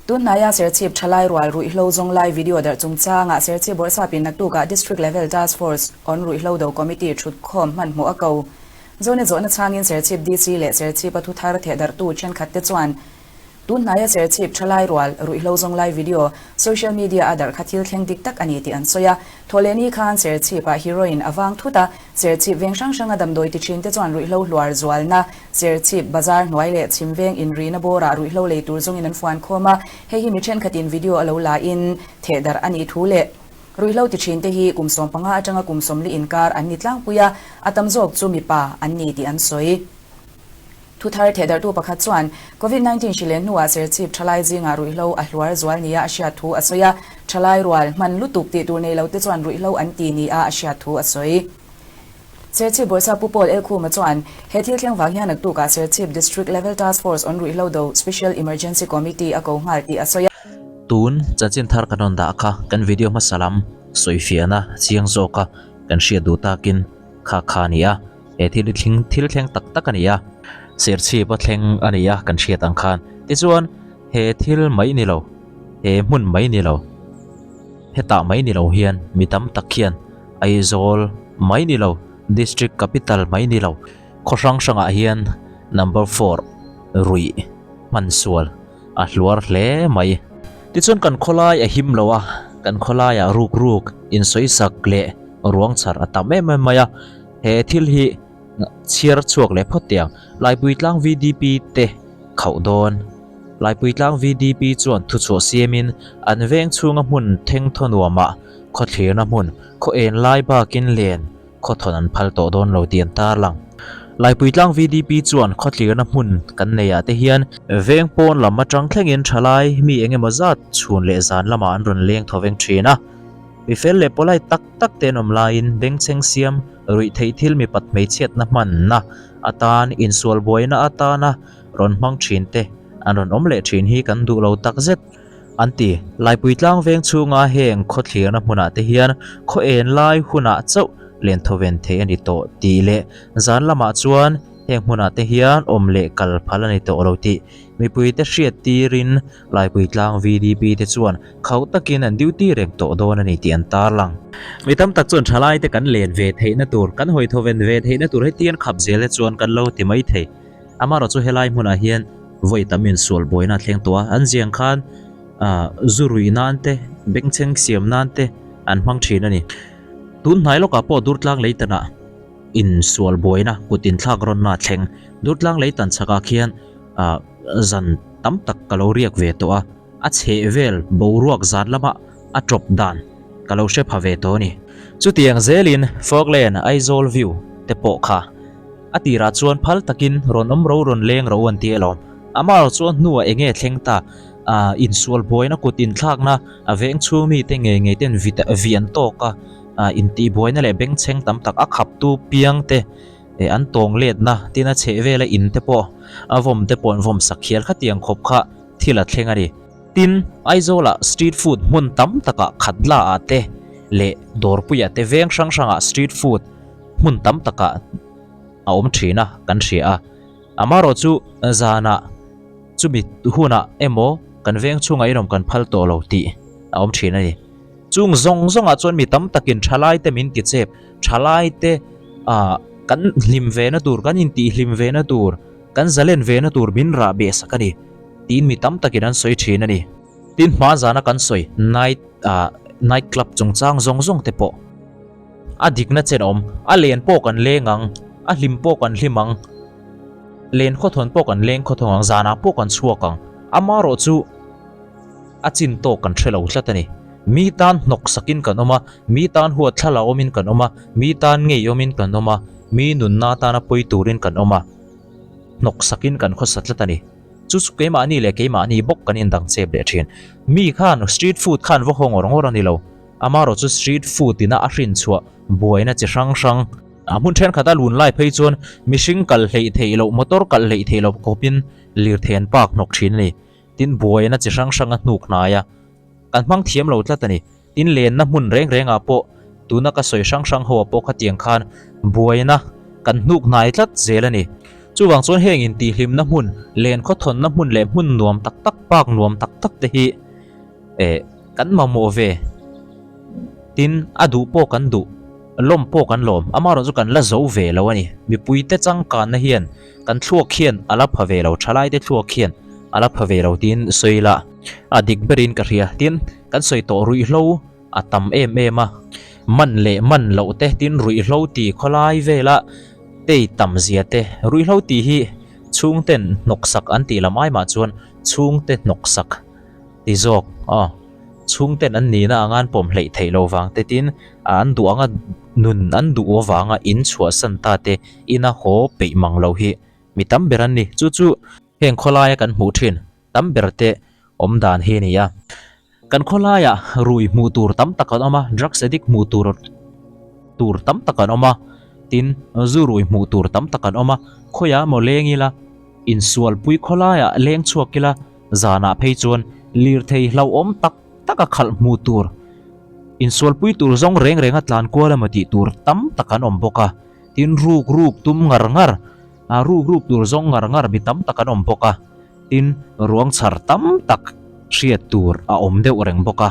Tunhnaia Serchhip thalai rual ruihhlo zawng lai video darh chungchangah Serchhip Bawrhsapin naktukah District Level Task Force on Ruihhlo Do Committee thutkhawm hmanhmawh a ko. Zawhna zawhna chhangin Serchhip DC leh Serchhipa thuthar thehdarhtu thenkhatte chuan Tunhnaia Serchhip thalai rual ruihhlo zawng lai video social media a darh kha thil thleng dik tak a ni tih an sawi a. Thawhlehni khan Serchhipah heroin a vang thut a, Serchhip veng hrang hranga damdawi ti thin te chuan ruihhlo hluar zualna Serchhip bazar hnuai leh chhim veng inrina bawrah ruihhlo lei tur zawngin an fuan khawm a, hei hi mi thenkhatin video a lo lain thehdarh a nih thu leh ruihhlo ti thin te hi kum 15 atanga kum 40 inkar an ni tlangpui a, a tam zawk chu mipa an ni tih an sawi. Thuthar thehdarhtu pakhat chuan Covid 19 hri leh hnuah Serchhip thalai zingah ruihhlo a hluar zual nia a hriat thu a sawi a, thalai rual hman lutuk tih tur nei lo te chuan ruihhlo an ti nia a hriat thu a sawi. Serchhip Bawrhsa Pu Paul Elkhuma chuan he thil thleng vang hian naktukah Serchhip District Level Task Force on Ruihhlo Do Special Emergency Committee a ko nghal tih a sawi a. Tun chanchin thar kan rawn dah kha kan video hmasa lam sawifiahna chiang zawka kan hriat duh takin kha kha a ni a. He thil hi thleng thil thleng tak tak a ni a, Serchhip a thleng a ni a kan hriat ang khan. Tichuan he thil mai ni lo, he hmun mai ni lo, hetah mai ni lo hian mi tam tak hian Aizawl mai ni lo, District Capital mai ni lo, khaw hrang hrangah hian number four ruih hman sual a hluar hle mai. Tichuan kan khawlai a him lo a, kan khawlaiah ruk ruk insawisak leh ruang chhar a tam em em mai a. He thil hi chhiar chhuak leh phawt teh ang. Laipuitlang VDP te khauh dawn. Laipuitlang VDP chuan thuchhuah siamin an veng chhunga hmun thengthaw nuamah khawthlirna hmun khaw en lai bakin len khawthawn an phal tawh dawn lo tih an tarlang. Laipuitlang VDP chuan khawthlirna hmun kan neiah te hian veng pawn lam atang thlengin thalai mi engemaw zat chhun leh zan lamah an rawn leng thaw veng thin a. Mi fel leh polite tak tak te an awm laiin bengchheng siam ruih theih thil mipat hmeichhiatna hmanna atan insual buaina atana rawn hmang thin te an rawn awm leh thin hi kan duh lo tak zet an ti. Laipui tlang veng chhunga heng khawthlirna hmunah te hian khaw en lai hunah chauh len thawven theih a ni tawh tih leh zan lamah chuan heng hmunah te hian awm leh kal phal a ni tawh lo tih mipuite hriat tirin Laipui tlang VDP te chuan khauh takin an duty reng tawh dawn a ni tih an tarlang. Mi tam tak chuan thalaite kan len ve theihna tur, kan hawi thawven ve theihna tur hetiang khap zel te chuan kan lo ti mai thei. Amaherawhchu chu helai hmunah hian vawi tam insual buaina a thleng tawh a, an ziang khan zu ruih nan te, bengchheng siam nan te an hmang thin a ni. Tun hnai lawkah pawh Durtlang Leitanah insual buaina kut inthlak rawnna a thleng. Durtlang Leitan chhakah khian zan tam tak ka lo riak ve tawh a, a chheh vel boruak zan lama a tawp dan ka lo hre pha ve tawh a ni. Chutiang zelin Falkland Aizawl view te pawh kha a tirah chuan phal takin rawn awm ro rawn leng ro an ti alawm. Amaherawh chuan hnuah eng nge thleng ta, insual buaina kut inthlakna a veng chhung mite ngei ngei ten vi an tawk a, intihbuaina leh bengchheng tam tak a khaptu piang te Eh an tawng letna tin a chheh vela in te pawh a vawm te pawh an vawm sak hial khatiang khawp kha thil a thleng a ni. Tin, Aizawlah street food hmun tam takah Khatla ah te leh Dawrpuiah te veng hrang hrangah street food hmun tam takah a awm thin a kan hria a. Amaherawh chu zanah chumi hunah emaw kan veng chhungah inawm kan phal tawh lo tih a awm thin a ni. Chung zawng zawngah chuan mi tam takin thalaite min ti chep, thalaite ah kan hlim ve na tur, kan intih hlim ve na tur, kan zalen ve na tur min rah beh sak a ni tiin mi tam takin an sawi thin a ni. Tin hma zana kan sawi night ah night club chungchang zawng zawng te pawh a dikna chen awm, a len pawh kan leng ang, a hlim pawh kan hlim ang, len khawthawn pawh kan leng khawthawng ang, zanah pawh kan chhuak ang, amaherawh chu a chin tawk kan hre lo tlat a ni. Mi tan hnawk sakin kan awm a, mi tan huat thla la awmin kan awm a, mi tan ngei awmin kan awm a, mi nunna tana pawi turin kan awm a, hnawk sakin kan khawsa tlat a ni. Chu chu keimahni leh keimahni bawk kan indang chep leh thin. Mi khan street food khan va haw ngawr ngawr a ni lo. Amaherawh chu street food ina a hrin chhuah buaina chi hrang hrang, a hmun thenkhat a lun lai phei chuan mihring kal hleih theih loh, motor kal hleih theih loh khawpin lirthei an park hnawk thin a ni. Tin buaina chi hrang hrang a hnuk hnai a, kan hmang thiam lo tlat a ni. Tin lenna hmun reng rengah pawh tuna ka sawi hrang hrang ho ah pawh khatiang khan buaina kan hnuk hnai tlat zel a ni. Chuvang chuan heng intihhlimna hmun, len khawthawnna hmun leh hmun nuam tak tak, park nuam tak tak te hi eh kan mamawh ve. Tin, a duh pawh kan duh, lawm pawh kan lawm, amaherawh chu kan la zo ve lo a ni. Mipuite changkanna hian kan thluak hian a la pha ve lo, thalaite thluak hian a la pha ve lo tiin sawi ila a dik berin ka hria. Tin, kan sawi tawh ruihhlo a tam em em a, man leh man loh te, tin ruihhlo ti khawlai vela tei tam zia te, ruihhlo tih hi chhungten hnawksak an tih lam ai mah chuan chhungte hnawksak ti zawk aw chhungten an nihna anga an pawm hleih theih loh vang te tin an duh anga nun an duh avanga in chhuahsan ta te ina haw peih mang loh hi mi tam ber an ni. Chu chu heng khawlaia kan hmuh thin tam ber te awm dan hi a ni a. Kan khawlaiah rui hmuh tur tam tak an awm a, drugs addict hmuh tur tur tam tak an awm a, tin zu rui hmuh tur tam tak an awm a, khawiah emaw leng ila, insualpui khawlaiah leng chhuak ila, zanah phei chuan lirthei hlauhawm tak tak a khalh hmuh tur, insualpui tur zawng reng reng a tlan kual emaw tih tur tam tak an awm bawk a, tin ruk ruk tum ngar ngar, ruk ruk tur zawng ngar ngar mi tam tak an awm bawk a. Tin, ruang chhar tam tak hriat tur a awm deuh reng bawk a.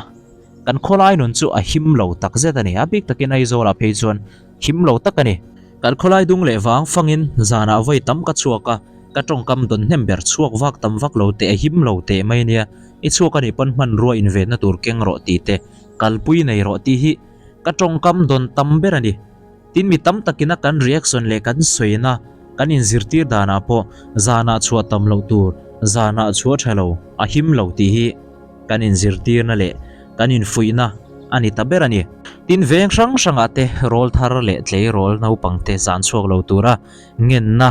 Kan khawlai nun chu a him lo tak zet a ni. A bik takin Aizawlah phei chuan him lo tak a ni. Kan khawlai dung leh vang fangin zanah vawi tam ka chhuak a, ka tawngkam dawn hnem ber chhuak vak tam vak lo teh a him lo teh mai nia. I chhuak a nih pawn hmanrua invenna tur keng rawh tih te, kalpui nei rawh tih hi ka tawngkam dawn tam ber a ni. Tin mi tam takina kan reaction leh kan sawina kan inzirtir danah pawh zanah chhuah tam loh tur, zanah chhuah tha lo, a him lo tih hi kan inzirtirna leh kan infuihna a ni ta ber a ni. Tin veng hrang hrangah te rawl thar leh tleirawl naupang te zan chhuak lo tura ngenna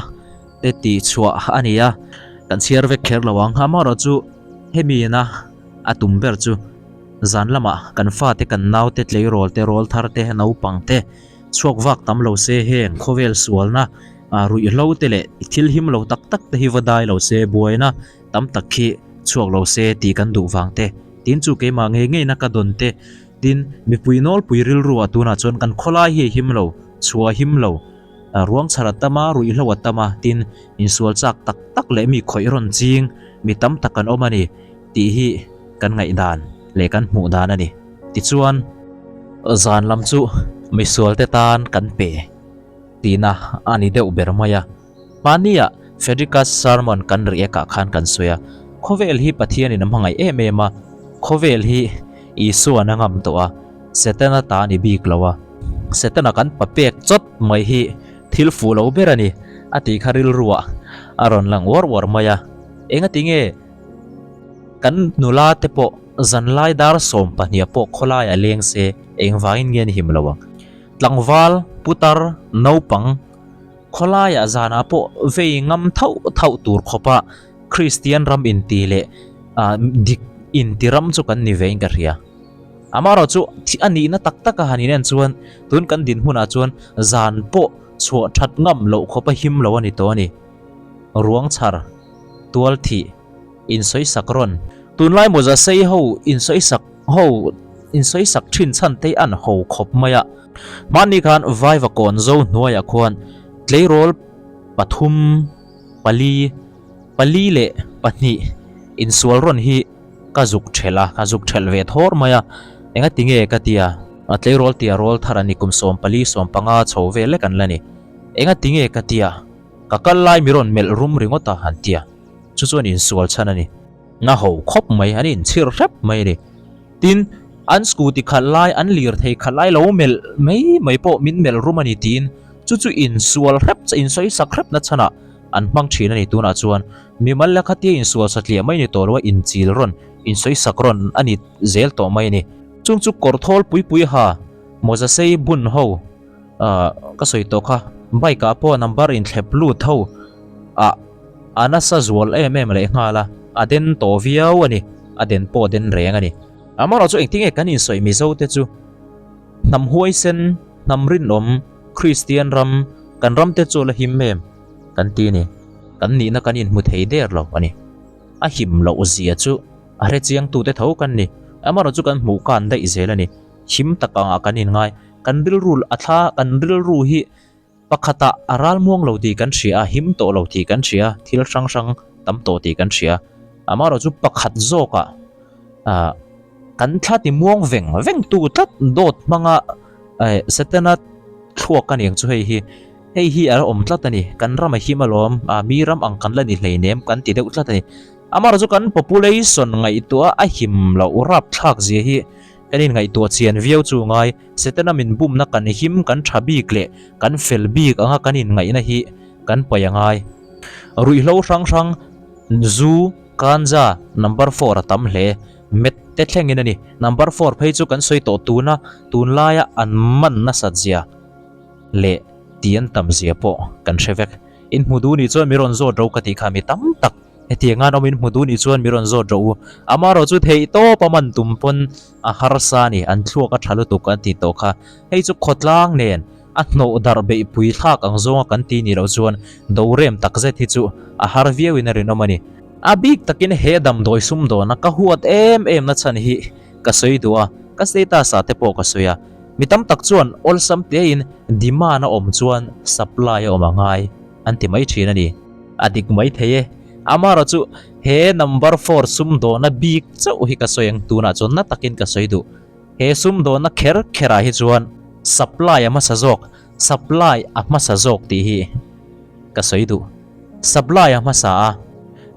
te tih chhuah a ni a, kan chhiar vek kher lo ang. Amaherawhchu hemi ina a tum ber chu. Zan lamah kan fate kan naute tleirawl te rawl thar te naupang te chhuak vak tam lo se heng khawvel sualna ruihhlo te leh thil him lo tak tak te hi va dai lo se buaina tam tak khi chhuak lo se tih kan duh vang te tin chu keimah ngei ngeina ka dawn te tin mipui nawlpui rilru ah tunah chuan kan khawlai hi a him lo chhuah a him lo ruang chhar a tam a ruihhlo a tam a tin insual chak tak tak leh mi khawih rawn ching mi tam tak an awm a ni. Tih hi kan ngaihdan leh kan hmuh dan a ni. Tichuan, zan lam chu misualte tan kan pe tihna a ni deuh ber mai a. Hmania Fredricus sermon kan react ah khan kan sawi a, khawvel hi Pathianin a hmangaih em em a, khawvel hi Isua'n a ngam tawh a, Setana ta a ni bik lo a, Setana kan pa pek chawt mai hi thil fuh lo ber a ni a tih kha rilruah a rawn lang uar uar mai a. Engati nge? Kan nula te pawh zanlai dar 12 pawh khawlai a leng se engvangin nge an him lo ang. Tlangval, putar, naupang khawlaiah zanah pawh vei ngam thauh thauh tur khawpa Kristian ram inti leh dik inti ram chu kan ni vein ka hria. Amaherawh chu a nihna tak taka han inen chuan tun kan dinhmunah chuan zan pawh chhuah that ngam loh khawpa him lo a ni tawh a ni. Ruang chhar. Tual thih insawisak rawn. Tunlai mawza sei ho insawisak ho insawisak thin chhan te an ho khawp mai a. Hmanni khan Vaiva kawn zo hnuaiah khuan tleirawl pathum, pali, pali leh pahnih insual rawn hi ka zuk thelh a, ka zuk thelh ve thawr mai a. Engati nge ka ti a, tleirawl tia rawl thar an ni kum 14, 15 chho vel lek an la ni. Engati nge ka ti a. Ka kal lai mi rawn melh rum ringawt a han ti a, chu chuan insual chhan a ni. Na ho khawp mai, an inchhir hrep mai a ni. Tin, an scooty khalh lai, an lirthei khalh lai lo melh mai mai pawh min melh rum a ni tiin chu chu insual hrep, insawisak hrep na chhanah an hmang thin a ni. Tunah chuan mimal la khatia insual satliah mai ni tawh lo a, inchil rawn, insawisak rawn a ni zel tawh mai a ni. Chung chu kawr thawl pui pui ha, mawza sei bun ho, Ahh ka sawi tawh kha bike ah pawh number inthlep lut ho ah a nasa zual em em leh nghal a, a den tawh viau a ni, a den pawh a den reng a ni. Amaherawh chu engtin nge kan insawi Mizo te chu hnam huaisen, hnam rinawm, Kristian ram, kan ram te chu la him em kan ti a ni, kan nihna kan inhmu thei der lo a ni. A him loh zia chu a hrechiang tute tho kan ni, amaherawh chu kan hmuh kan daih zel a ni, him tak angah kan inngai. Kan rilru a thla, kan rilru hi Pakhatah a ral muang lo tih kan hria a, him tawh lo tih kan hria, thil hrang hrang tam tawh tih kan hria. Amaherawh chu pakhat zawkah ah kan thla ti muang veng veng tu tlat dawt hmanga eh Setana thluak a ni ang chu hei hi. Hei hi a la awm tlat a ni. Kan ram a him alawm, ah mi ram ang kan la ni hleinem kan ti deuh tlat a ni. Amaherawh chu kan population ngaihtuah a him loh rapthlak zia hi Kan inngaihtuah chian viau chu ngai, Setana min bumna kan him kan tha bik leh kan fel bik anga kan inngaihna hi kan paih a ngai. Ruihhlo hrang hrang, zu, ganja, number four a tam hle. Met te thlengin a ni. Number four phei chu kan sawi tawh tuna tunlaia an man nasat zia leh ti an tam zia pawh kan hre vek. Inhmu duh nih chuan mi rawn zawt ro ka tih kha mi tam tak. Hetiang an awmin hmu duh nih chuan mi rawn zawt rawh u. Amaherawh chu theih tawp a man tum pawn a harsa a ni, an thluak a tha lutuk an tih tawh kha. Hei chu khawtlang nen a hnawh darh beihpui thlak ang zawnga kan ti nih loh chuan dorem takzet hi chu a har viauin a rinawm a ni. A bik takin he damdawi sumdawna ka huat em em na chhan hi ka sawi duh a, ka status ah te pawh ka sawi a. Mi tam tak chuan awlsam tein demand a awm chuan supply a awm a ngai an ti mai thin a ni. A dik mai thei e. Amaherawh chu he number four sumdawna bik chauh hi ka sawi ang tunah chuan na takin ka sawi duh. He sumdawna kher kherah hi chuan supply a hmasa zawk, supply a hmasa zawk tih hi ka sawi duh. Supply a hmasa a,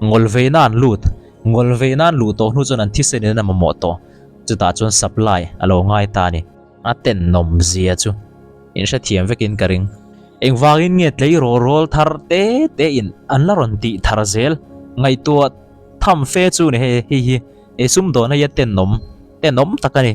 ngawlveina an lut, ngawlveina an luh tawh hnu chuan an thisen in a mamawh tawh, chutah chuan supply a lo ngai ta a ni. A tenawm zia chu in hrethiam vekin ka ring. Engvangin nge tleirawl rawl thar te te in an la rawn tih thar zel? Ngaihtuah tham fe chu ni hei hei hi ei sumdawn hei a tenawm tenawm tak a ni.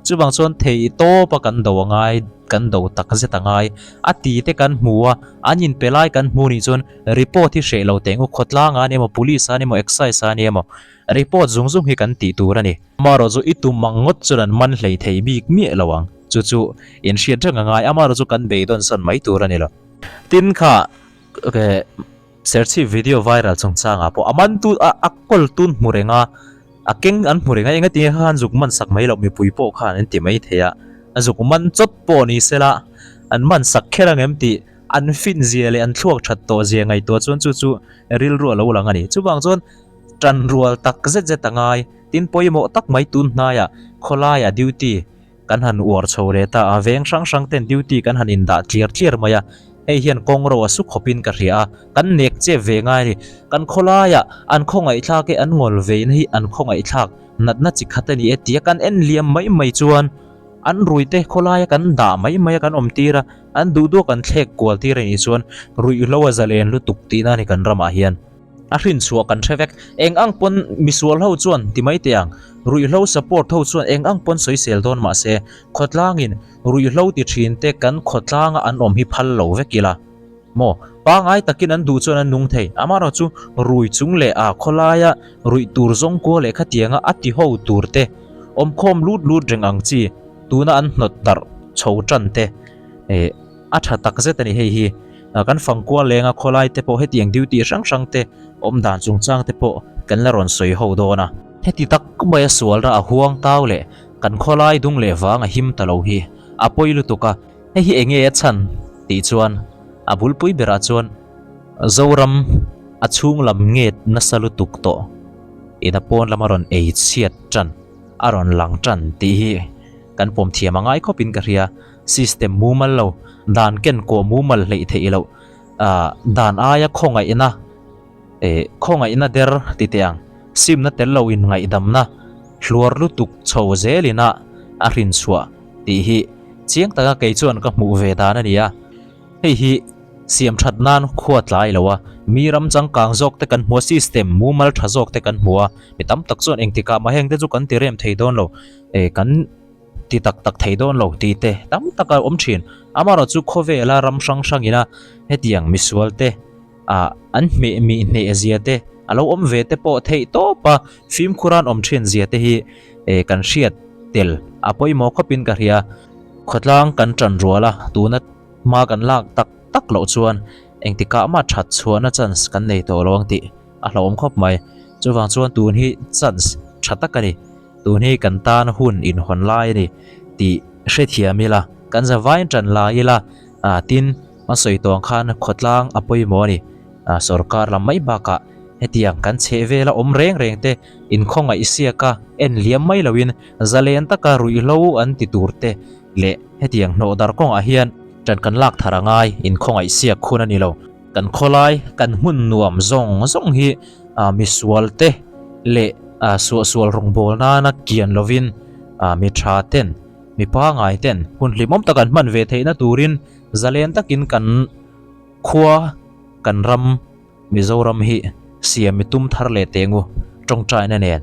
Chuvang chuan thei tawpa kan do a ngai kan do tak zet a ngai. A ti te kan hmu a, an inpe lai kan hmu nih chuan report hi hreh lo teh ang u khawtlang ah a ni emaw police ah a ni emaw excise ah a ni emaw report zung zung hi kan tih tur a ni. Amaherawh chu i tum ang ngawt chuan an man hlei thei bik miah lo ang. Chu chu in hriat reng a ngai, amaherawh chu kan beidawn sawn mai tur a ni lo. Tin kha Serchhip video viral chungchangah pawh a man tu a a kawl tun hmu reng a, a keng an hmu reng a, engatinge kha khan zuk man sak mai loh mipui pawh khan an ti mai thei a, a zuk man chawt pawh ni sela an man sak kher ang em tih an fin zia leh an thluak that tawh zia ngaihtuah chuan chu chu rilru a lo lang a ni. Chuvang chuan tan rual tak zet zet a ngai. Tin pawimawh tak mai tun hnaiah khawlaiah duty kan han uar chho leh ta a, veng hrang hrang ten duty kan han indah tliar tliar mai a, hei hian kawng ro a su khawpin ka hria a, kan nek chep ve ngai a ni. Kan khawlaiah an khawngaihthlak e, an ngawl veina hi an khawngaihthlak natna chi khat a ni e tia kan en liam mai mai chuan an ruite khawlaia kan dah mai mai a kan awm tir a, an duh duh a kan thlek kual tir a nih chuan ruihhlo a zalen lutuk tihna a ni kan ramah hian. A hrinchhuah kan hre vek. Eng ang pawn misual ho chuan ti mai teh ang. Ruihhlo support ho chuan eng ang pawn sawisel dawn mah se, khawtlangin ruihhlo ti thin te kan khawtlanga an awm hi phal lo vek ila maw? Pangai takin an duh chuan an nung thei. Amaherawh chu rui chung leh a khawlaia ruih tur zawng kua leh khatianga a ti ho tur te awmkhawm lut lut reng ang chi tuna an hnawt darh chho tan te eh a tha tak zet a ni hei hi. Kan fangkua lenga khawlai te pawh hetiang duty hrang hrang te awm dan chungchang te pawh kan la rawn sawi ho dawn a. Heti tak maia sualna a huang tau leh kan khawlai dung leh vang a him ta lo hi a pawi lutuk a, hei hi enge a chhan tih chuan a bulpui berah chuan Zoram a chhung lam nget nasa lutuk tawh in a pawn lama rawn ei chhiat tan a rawn lang tan tih hi kan pawm thiam a ngai khawpin ka hria. System mumal lo, dan ken kawh mumal hleih theih loh, ah dan aia khawngaihna eh khawngaihna der ti teh ang, simna tel lo in ngaihdamna hluar lutuk chho zelin a a hrin chhuah tih hi chiang taka kei chuan ka hmuh ve dan a ni a. Hei hi siam that nan khua tlai lo a, mi ram changkang zawk te kan hmu a, system mumal tha zawk te kan hmu a, mi tam tak chuan engtikah mah heng te chu kan ti rem thei dawn lo, eh kan. Ti tak tak thei dawn lo tih te tam tak a awm thin. Amaherawh chu khawvela ram hrang hrangina hetiang misual te ah an hmeh mih hneh zia te a lo awm ve te pawh theih tawp a, fimkhur an awm thin zia te hi eh kan hriat tel a pawimawh khawpin ka hria. Khawtlang kan tan rual a, tuna hma kan lak tak tak loh chuan engtikah mah that chhuahna chance kan nei tawh lo ang tih a hlauhawm khawp mai. Chuvang chuan tun hi chance tha tak a ni. Tun hi kan tan hun inhawn lai a ni tih hrethiam ila, kan zavaiin tan la ila, tin An sawi tawh ang khan khawtlang a pawimawh a ni. Sorkar lam mai bakah hetiang kan chheh vela awm reng reng te inkhawngaih siaka en liam mai loin zalen taka ruihhlo an ti tur te leh hetiang hnawh dar kawngah hian ṭan kan lak thar a ngai inkhawngaih siak hun a ni lo. Kan khawlai kan hmun nuam zawng zawng hi misual te leh suahsual rawngbâwl nana kian lovin mi ṭha ten mi pangai ten hun hlimawm tak an hman ve theihna turin zalen takin kan khua kan ram Mizoram hi siam i tum thar leh teh ngu tawngtaina nen.